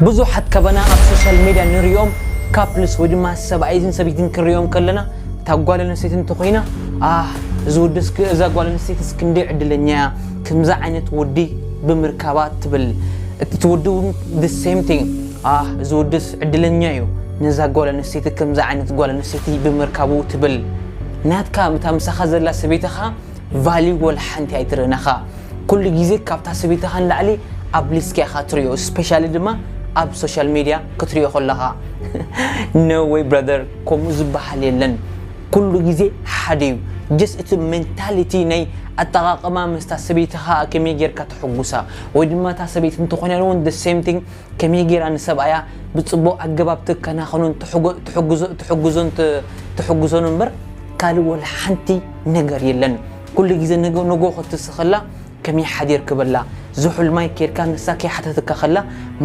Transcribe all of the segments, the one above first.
ብዙሓት ካባና ኣብ ሶሻል ሜድያ ንሪኦም ካፕልስ ወይ ድማ ሰብኣይን ሰበይትን ክንሪኦም ከለና፣ እታ ጓል ኣንስተይቲ እንተኾይና፣ ኣህ፣ እዚ ወዲ እስክ-፣ እዛ ጓል ኣንስተይቲ እስክንደይ ዕድለኛ እያ፣ ከምዚ ዓይነት ወዲ ብምርካባ ትብል። እቲ ወዲ እውን the same thing፣ ኣህ፣ እዚ ወድስ ዕድለኛ እዩ፣ ነዛ ጓል ኣንስተይቲ፣ ከምዚ ዓይነት ጓል ኣንስተይቲ ብምርካቡ ትብል። ናትካ፣ እታ ምሳኻ ዘላ ሰበይትኻ ቫልዩ ወላ ሓንቲ ኣይትርእናኻ። ኩሉ ግዜ ካብታ ሰበይትኻ ንላዕሊ ኣብ ሊስክ ኢኻ ትሪኦ፣ ስፔሻሊ ድማ ኣብ ሶሻል ሜድያ ክትሪኦ ከለኻ። No way brother፣ ከምኡ ዝበሃል የለን። ኩሉ ግዜ ሓደ እዩ። ጀስት እቲ ሜንታሊቲ ናይ ኣጠቓቕማ ምስታ ሰበይትኻ ከመይ ጌርካ ተሐጉሳ፣ ወይ ድማ እታ ሰበይቲ እንተኾይና እውን the same thing፣ ከመይ ጌራ ንሰብኣያ ብጽቡቕ ኣገባብ ትከናኸኖን ትሕጎ-፣ ትሕግዞ-፣ ትሕግዞን ት-፣ ትሕግዞን እምበር ካልእ ወላ ሓንቲ ነገር የለን። ኩሉ ግዜ ነገ-፣ ንጎ ክትስኸላ ከመይ ሓዲር ክበላ፣ ዝሑል ማይ ኬድካ ንሳ ከይሓተትካ ከላ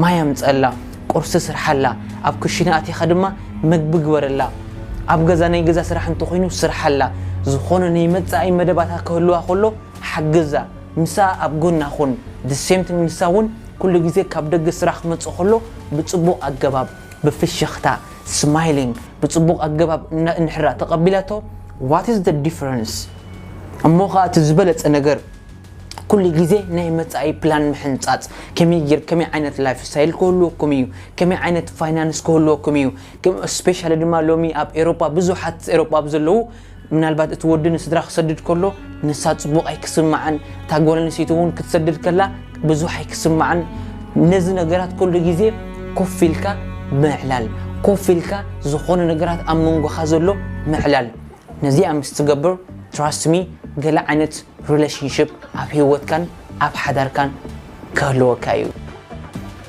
ማይ ኣምጸላ፣ ቁርሲ ስርሓላ፣ ኣብ ክሽነ ኣቲኻ ድማ መግቢ ግበረላ። ኣብ ገዛ ናይ ገዛ ስራሕ እንተኾይኑ ስርሓላ። ዝኾነ ናይ መጻኢ መደባታ ክህልዋ ከሎ ሓግዛ። ምሳ ኣብ ጎና ኩን። The same thing፣ ንሳ እውን ኩሉ ግዜ ካብ ደገ ስራሕ ክመጽእ ከሎ ብጽቡቕ ኣገባብ፣ ብፍሽኽታ፣ ስማይሊንግ፣ ብጽቡቕ ኣገባብ እና-፣ እንድሕራ ተቐቢላቶ፣ what is the difference? እሞ ኸኣ እቲ ዝበለጸ ነገር ኩሉ ግዜ ናይ መጻኢ ፕላን ምሕንጻጽ፣ ከመይ ጌር-፣ ከመይ ዓይነት ላይፍ ስታይል ክህልወኩም እዩ፣ ከመይ ዓይነት ፋይናንስ ክህልወኩም እዩ። ከም-፣ ስፔሻሊ ድማ ሎሚ ኣብ ኤሮጳ ብዙሓት ኤሮጳ ኣብ ዘለዉ ምናልባት እቲ ወዲ ንስድራ ክሰድድ ከሎ ንሳ ጽቡቕ ኣይክስምዓን፣ እታ ጓል ኣንስተይቲ እውን ክትሰድድ ከላ ብዙሕ ኣይክስምዓን። ነዚ ነገራት ኩሉ ግዜ ኮፍ ኢልካ ምዕላል፣ ኮፍ ኢልካ ዝኾነ ነገራት ኣብ መንጎኻ ዘሎ ምዕላል። ነዚኣ ምስ ትገብር፣ ትራስት ሚ፣ ገለ ዓይነት ሪሌሽንሽፕ ኣብ ህይወትካን ኣብ ሓዳርካን ክህልወካ እዩ።